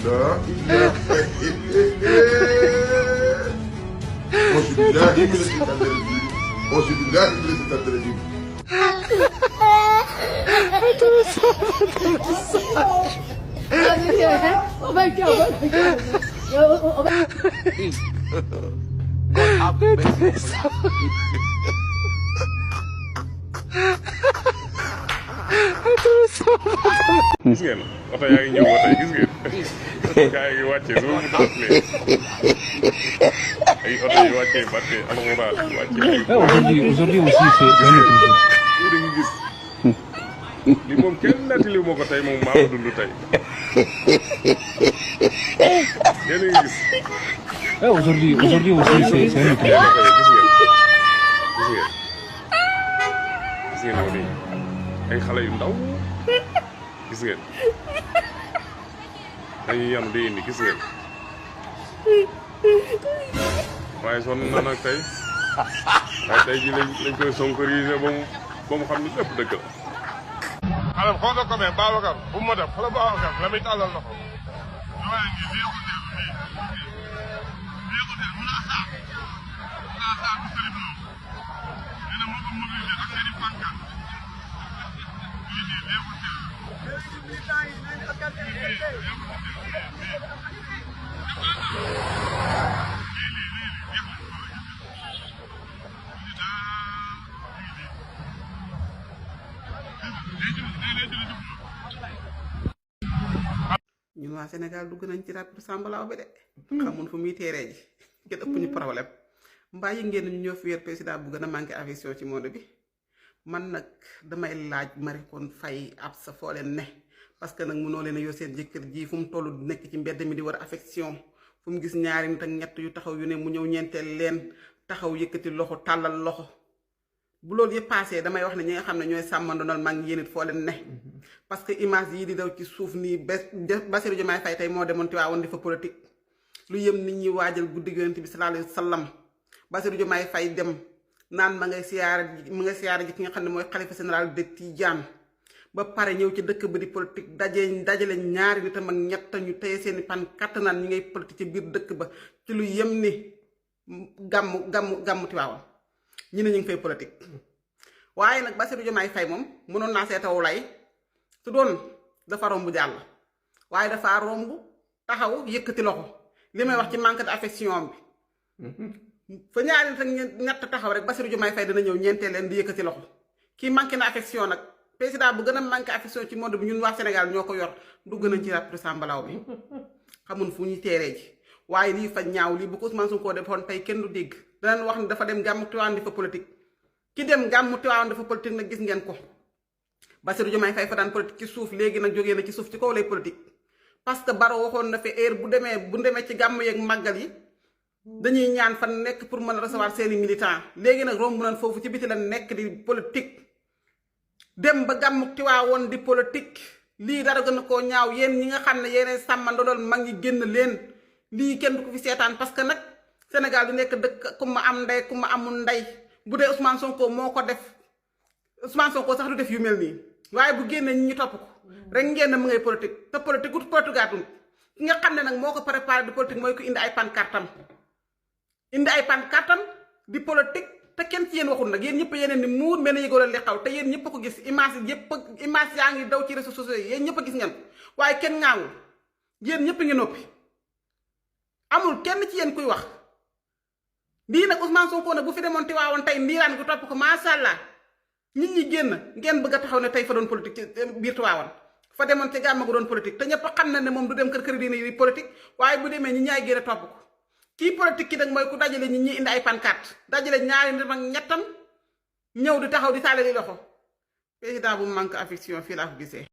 لا إله إلا أعوذ بالله من الشيطان الرجيم أعوذ بالله من الشيطان الرجيم Oh my God. Oh my gis ngeen oto yaa ngi ñëw ba tey gis ngeen gaa yi ngi wàccee su mu toog lee ay oto yi wàccee barke alxuraan wàccee Aujourd'hui aussi, c'est un autre jour. da ngi gis li moom kenn nettali moo ko tey moom maa ko dund tey yéen a ngi gis Aujourd'hui aussi, c'est un autre jour. gis ngeen gis ngeen moo nii ay xale yu ndaw gis ngeen dañuy yanu di indi gis ngeen waaye sonn na nag tey waaye tey ji lañ koy sonkorisé ba mu xam ni lépp dëgg la. alors xoolal ko mais Babacar bu ma def xoolal Babacar la muy tàllal loxo. waaye ngi lii ko teel lii ko teel mun naa saar bu sëriñ noonu nee na moo ko mobilisé ak seen i pancarte lii ko teel ñun waa Sénégal dugg nañ ci rapide sambalaaw bi de xamun fu muy teeree ji gën ëpp ñu problème mbaa yi ngeen ñu ñoo fi wér président bu gën a manqué affection ci monde bi man nag damay laaj Maricone Faye ab sa foo leen ne parce que nag mënoo leen a yor seen jëkkër ji fu mu toll nekk ci mbedd mi di war affection fu mu gis ñaari nit ak ñett yu taxaw yu ne mu ñëw ñeenteel leen taxaw yëkkati loxo tàllal loxo bu loolu yëpp passé damay wax ne ñi nga xam ne ñooy sàmmandonal mag yéen it foo leen ne parce que image yi di daw ci suuf nii Bassirou Diomaye Faye tey moo demoon Tiwaawan di fa politique lu yëm nit ñi waajal guddi Yonent bi sallallahu alayhi wa sallam Bassirou Diomaye Faye dem naan ma ngay siyaara ji ki nga xam ne mooy xalifa général de Tidiane ba pare ñëw ci dëkk ba di politique dajale ñaari nitam ak ñett ñu téye seeni pan katt naan ñi ngay politique ci biir dëkk ba ci lu yëm ni gàmmu Tiwaawan ñi ne ñu ngi fay politique waaye nag Bassirou Diomaye Faye moom mënoon naa seetawu lay su doon dafa romb jàll waaye dafa romb taxaw yëkkati loxo li may wax ci manque d'affection bi fa ñaari nit ak ñett taxaw rek Bassirou Diomaye Faye dina ñëw ñeentee leen di yëkkati loxo kii manqué na affection nag président bu gën a manqué affection ci monde bi ñun waa Sénégal ñoo ko yor dugg nañ ci rapide sambalaaw bi xamun fu ñuy teeree ji waaye lii fa ñaaw lii bu ko Ousmane Sonko defoon tey kenn du dégg danañ wax ni dafa dem gàmmu Tiwaawan di fa politique ki dem gàmmu Tiwaawan dafa politique nag gis ngeen ko Bassirou Diomaye Faye fa daan politique ci suuf léegi nag jógee na ci suuf ci kaw lay politique parce que Baro waxoon na fi heure bu demee ci gàmm yeeg màggal yi dañuy ñaan fan nekk pour mën a recevoir seeni militants léegi nag romb nañ foofu ci biti la nekk di politique dem ba gàmmu Tiwaawan di politique lii dara gën a koo ñaaw yéen ñi nga xam ne yéenay sàmmandool mag ñi génn leen lii kenn du ko fi seetaan parce que nag Sénégal du nekk dëkk ku ma am ndey ku ma amul ndey bu dee Ousmane Sonko moo ko def Ousmane Sonko sax du def yu mel nii waaye bu génnee ñi ñu topp ko rek ngeen mu ngay politique te politique ut politigaatum ki nga xam ne nag moo ko préparé di politique mooy ko indi ay pancartam di politique te kenn ci yéen waxul nag yéen ñëpp yeneen ni muur mel na yëgoo li xaw te yéen ñëpp a ko gis image yaa ngi daw ci réseaux sociaux yi yéen ñëpp a gis ngeen waaye kenn ngaawul yéen ñëpp ngi noppi amul kenn ci yéen kuy wax lii nag Ousmane Sonko nag bu fi demoon Tiwaawan tey ndiiraan gu topp ko macha allah nit ñi génn ngeen bëgg a taxaw ne tey fa doon politique ci biir Tiwaawan fa demoon ci gàmma gu doon politique te ñëpp xam na ne moom du dem kër diine yi politique waaye bu demee ñi ñaay génn topp ko kii politique ki nag mooy ku dajale ñi indi ay pancarte dajale ñaari nit ak ñettam ñëw di taxaw di taalali loxo président bu manque affection fii laa ko gisee.